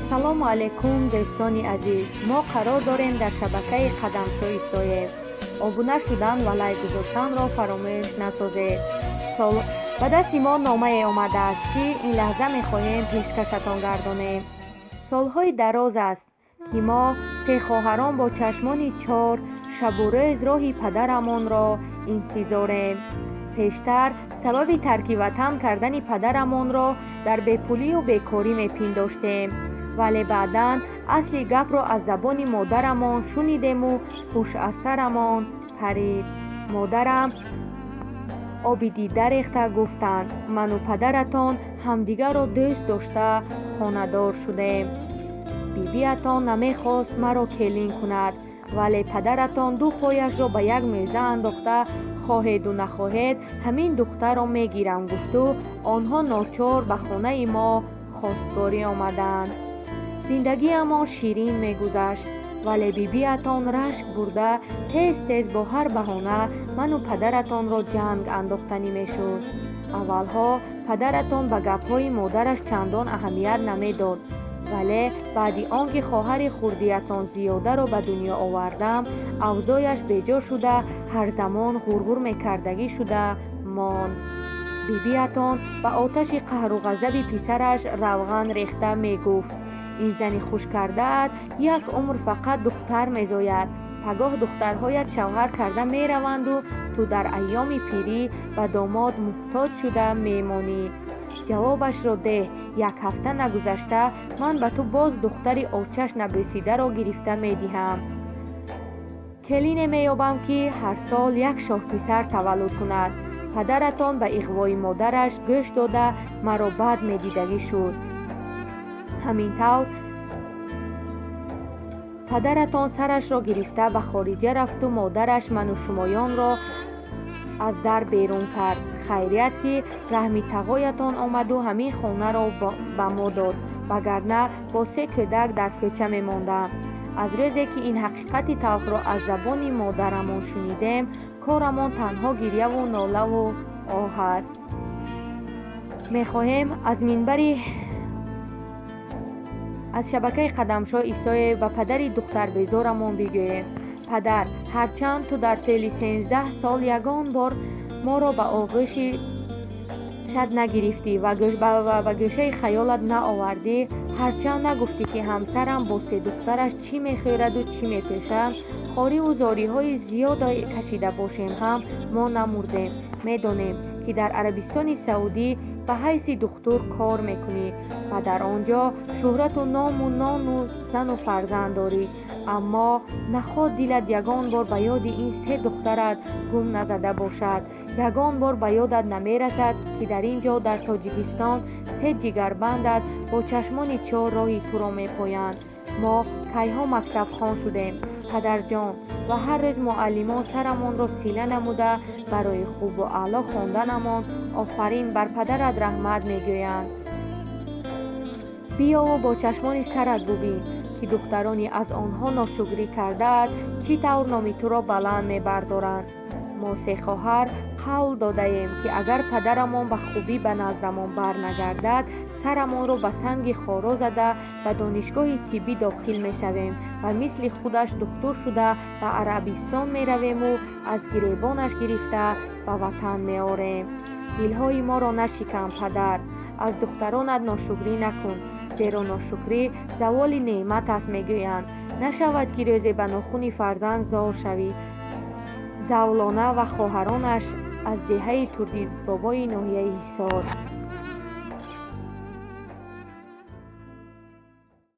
Ассалому алайкум, дӯстони азиз. Мо қарор дорем дар шабакаи Қадамшоҳ Исоев. Обуна шудан ва лайк гузоштанро фаромӯш насозед. Ба дасти мо номае омадааст, ки ин лаҳза мехоҳем пешкашатон гардонем. Солҳои дароз аст, ки мо се хоҳарон бо чашмони чор шабу рӯз роҳи падарамонро интизорем. Пештар сабаби тарки ватан кардани падарамонро дар бепулию бекорӣ мепиндоштем, вале баъдан асли гапро аз забони модарамон шунидему ҳуш аз сарамон парид. Модарам оби дида рехта гуфтанд: ману падаратон ҳамдигарро дӯст дошта хонадор шудем. Бибиатон намехост маро келин кунад, вале падаратон ду пояшро ба як мӯза андохта, хоҳеду нахоҳед, ҳамин духтарро мегирам гуфту онҳо ночор ба хонаи мо хостгорӣ омаданд. Зиндагиамон ширин мегузашт, вале бибиатон рашк бурда тез-тез бо ҳар баҳона ману падаратонро ҷанг андохтанӣ мешуд. Аввалҳо падаратон ба гапҳои модараш чандон аҳамият намедод, вале баъди он ки хоҳари хурдиятон Зиёдаро ба дунё овардам, авзояш беҷо шуда, ҳар замон ғурғур мекардагӣ шуда монд. Бибиатон ба оташи қаҳру ғазаби писараш равған рехта мегуфт: ин зани хушкардаат як умр фақат духтар мезояд, пагоҳ духтарҳоят шавҳар карда мераванду ту дар айёми пирӣ ба домод муҳтоҷ шуда мемонӣ. Ҷавобашро деҳ, як ҳафта нагузашта ман ба ту боз духтари очаш набӯсидаро гирифта медиҳам. Келине меёбам, ки ҳар сол як шоҳписар таваллуд кунад. Падаратон ба иғвои модараш гӯш дода маро бад медидагӣ шуд. Ҳамин тавр падаратон сарашро гирифта ба хориҷа рафту модараш ману шумоёнро аз дар берун кард. Хайрият, ки раҳми тағоятон омаду ҳамин хонаро ба мо дод, вагарна бо се кӯдак дар кӯча мемондам. Аз рӯзе ки ин ҳақиқати талхро аз забони модарамон шунидем, корамон танҳо гирьяву нолаву оҳ аст. Мехоҳем аз минбари аз шабакаи Қадамшоҳ Исоев ба падари духтарбезорамон бигӯем: падар, ҳарчанд ту дар тӯли 13 сол ягон бор моро ба оғӯши шад нагирифтӣ ва ба гӯшаи хаёлат наовардӣ, ҳарчанд нагуфтӣ, ки ҳамсарам бо се духтараш чӣ мехӯраду чӣ мепӯшад, хориву зориҳои зиёд кашида бошем ҳам, мо намурдем. Медонем, ки дар Арабистони Саудӣ ба ҳайси духтур кор мекунӣ ва дар он ҷо шӯҳрату ному нону зану фарзанд дорӣ, аммо наход дилат ягон бор ба ёди ин се духтарат гум назада бошад. Ягон бор ба ёдат намерасад, ки дар ин ҷо, дар Тоҷикистон, се ҷигарбандат бо чашмони чор роҳи туро мепоянд. Мо кайҳо мактабхон шудем, падарҷон, ва ҳар рӯз муаллимон сарамонро сила намуда барои хубу аъло хонданамон офарин бар падарат раҳмат мегӯянд. Биёву бо чашмони сарат бубин, ки духтарони аз онҳо ношукрӣ кардаат чӣ тавр номи туро баланд мебардоранд. Мо се хоҳар қавл додаем, ки агар падарамон ба хубӣ ба наздамон барнагардад, сарамонро ба санги хоро зада ба донишгоҳи тиббӣ дохил мешавем ва мисли худаш духтур шуда ба Арабистон меравему аз гиребонаш гирифта ба ватан меорем. Дилҳои моро нашикан, падар, аз духтаронат ношукрӣ накун, зеро ношукрӣ заволи неъмат аст мегӯянд. Нашавад, ки рӯзе ба нохуни фарзанд зор шавӣ. Завлона ва хоҳаронаш аз деҳаи Турдибобои ноҳияи Ҳисор.